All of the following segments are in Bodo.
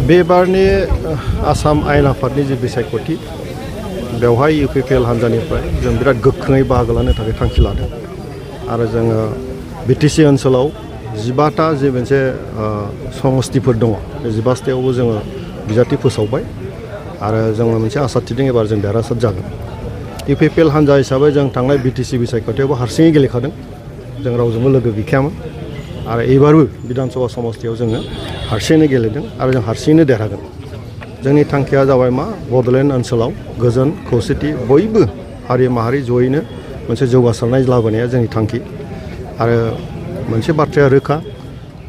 बे बारनि आसाम आयेन आफादनि जि बिसायख'थि बेवहाय इउपिपिएल हान्जानिफ्राय जों बिराद गोख्रोङै बाहागो लानो थाखाय थांखि लादों आरो जोङो बिटिसि ओनसोलाव 15टा जे मोनसे समस्तिफोर दङ बे 15टायावबो जोङो बिजाथि फोसावबाय आरो जोङो मोनसे आसा थिदों एबार जों देरहासार जागोन। इउपिपिएल हान्जा हिसाबै जों थांनाय बिटिसि बिसायख'थियावबो हारसिङै गेलेखादों, जों रावजोंबो लोगो गैखायामोन आरो एबारबो बिधानसभा समस्तियाव जोङो हारसिङैनो गेलेदों आरो जों हारसिङैनो देरहागोन। जोंनि थांखिया जाबाय मा बड'लेण्ड ओनसोलाव गोजोन खौसेथि बयबो हारि माहारि जयैनो मोनसे जौगासारनाय लाबोनाया जोंनि थांखि आरो मोनसे बाथ्राया रोखा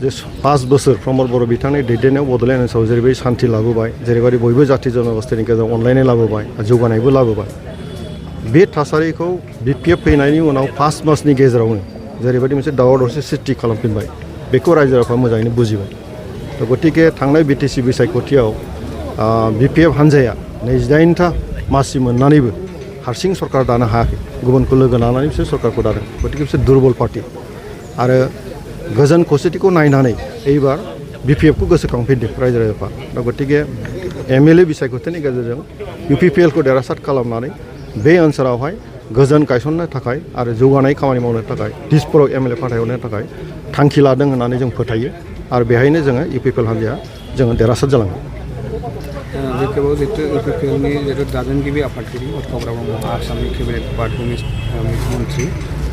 जे 5 बोसोर प्रमद बर' बिथांनि दैदेननायाव बड'लेण्ड ओनसोलाव जेरैबायदि सान्थि लाबोबाय, जेरैबायदि बयबो जाथि जनगोष्ठीनि गेजेराव अनलायनाय लाबोबाय, जौगानायबो लाबोबाय, बे थासारिखौ बिपिएफ फैनायनि उनाव 5 मासनि गेजेरावनो जेरैबायदि मोनसे दावराव दावसि सृष्टि खालामफिनबाय बेखौ रायजो राजाफ्रा मोजाङैनो बुजिबाय। गतिके थांनाय बिटिसि बिसायख'थियाव बिपिएफ हान्जाया 28टा मासि मोननानैबो हारसिं सरकार दानो हायाखै, गुबुनखौ लोगो लानानै बिसोर सरकारखौ दादों। गतिके बिसोर दुर्बल पार्टि आरो गोजोन खौसेथिखौ नायनानै एबार बिपिएफखौ गोसोखांफिनदों रायजो राजाफ्रा। दा गतिके एमएलए बिसायख'थिनि गेजेरजों इउपिपिएलखौ देरहासार खालामनानै बे ओनसोलावहाय गोजोन गायसननो थाखाय आरो जौगानाय खामानि मावनो थाखाय दिसपुराव एमएलए फाथायहरनो थाखाय थांखि लादों होननानै जों फोथायो आरो बेहायनो जोङो इउपिपिएल हान्जाया जोङो देरहासार जालांगोन। बेखेबाव जितु इउपिपिएलनि जितु दाजेनगिरि आफादगिरि आसामनि केबिनेट पार्टनि मन्थ्रि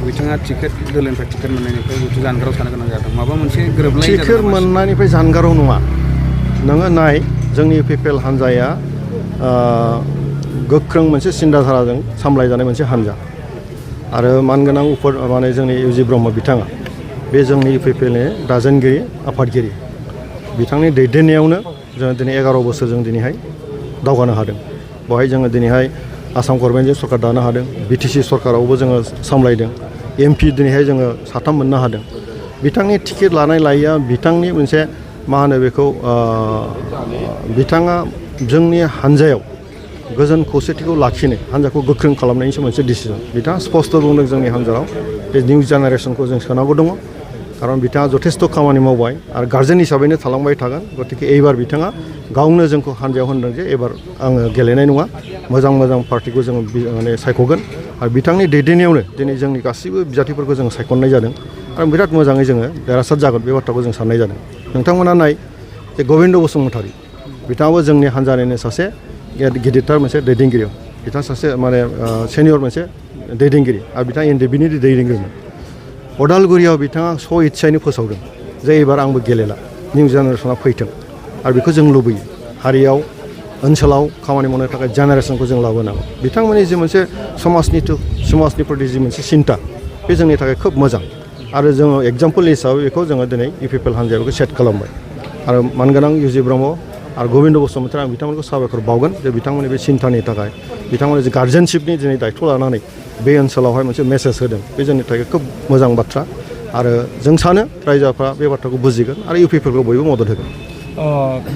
बिथाङा टिकेट दोलोनिफ्राय टिकेट मोननायनिफ्राय जितु जानगाराव थानो गोनां जादों, माबा मोनसे गोरोबलायनाय टिकेट मोननायनिफ्राय जानगाराव नङा। नोङो नाय जोंनि इउपिपिएल हान्जाया गोख्रों मोनसे सिन्ताधाराजों सामलायजानाय मोनसे हान्जा आरो मानगोनां माने जोंनि इउजि ब्रह्म बिथाङा बे जोंनि इउपिपिएलनि दाजेनगिरि आफादगिरि बिथांनि दैदेननायावनो जोङो दिनै 11 बोसोर जों दिनैहाय दावगानो हादों। बेवहाय जोङो दिनैहाय आसाम गभर्नमेन्टजों सरकार दानो हादों, बिटिसि सरकारावबो जोङो सामलायदों, एमपि दिनैहाय जोङो 7 मोननो हादों। बिथांनि टिकेट लानाय लायैया बिथांनि मोनसे मा होनो बेखौ बिथाङा जोंनि हान्जायाव गोजोन खौसेथिखौ लाखिनो हान्जाखौ गोख्रों खालामनायनिसो मोनसे डिसिजन। बिथाङा स्पष्ट बुंदों जोंनि हान्जायाव बे निउ जेनेरेसनखौ जों सोनांगौ दङ, खारन बिथाङा जथेस्थ' खामानि मावबाय आरो गार्जेन हिसाबैनो थालांबाय थागोन। गतिके एबार बिथाङा गावनो जोंखौ हान्जायाव होनदों जे एबार आङो गेलेनाय नङा, मोजां मोजां पार्टिखौ जोङो माने सायख'गोन आरो बिथांनि दैदेननायावनो दिनै जोंनि गासैबो बिजाथिफोरखौ जों सायख'नाय जादों आरो बिराद मोजाङै जोङो देरहासार जागोन बे बाथ्राखौ जों साननाय जादों। नोंथांमोना नाय जे गबिन्द बसुमतारी बिथाङाबो जोंनि हान्जानिनो सासे गिदिरथार मोनसे दैदेनगिरि, बिथाङा सासे माने सेनियर मोनसे दैदेनगिरि आरो बिथाङा एनडिएफबिनि दैदेनगिरिमोन। अदालगुरियाव बिथाङा इच्छायैनो फोसावदों जे एबार आंबो गेलेला, निउ जेनेरेसना फैथों आरो बेखौ जों लुबैयो। हारियाव ओनसोलाव खामानि मावनो थाखाय जेनेरेसनखौ जों लाबोनांगौ। बिथांमोननि जे मोनसे समाजनि प्रति जि मोनसे सिन्ता बे जोंनि थाखाय खोब मोजां आरो जोङो एग्जाम्पल हिसाबै बेखौ जोङो दिनै इउपिपिएल हान्जाया बेखौ सेट खालामबाय आरो मानगोनां इउजि ब्रह्म आरो गबिन्द बसुमतारी आं बिथांमोनखौ साबायखर बावगोन जे बिथांमोननि बे सिन्तानि थाखाय बिथांमोननि जे गार्जेनशिपनि दिनै दायथ' लानानै बे ओनसोलावहाय मोनसे मेसेज होदों, बे जोंनि थाखाय खोब मोजां बाथ्रा आरो जों सानो रायजोफ्रा बे बाथ्राखौ बुजिगोन आरो इउपिपिएलखौ बयबो मदद होगोन।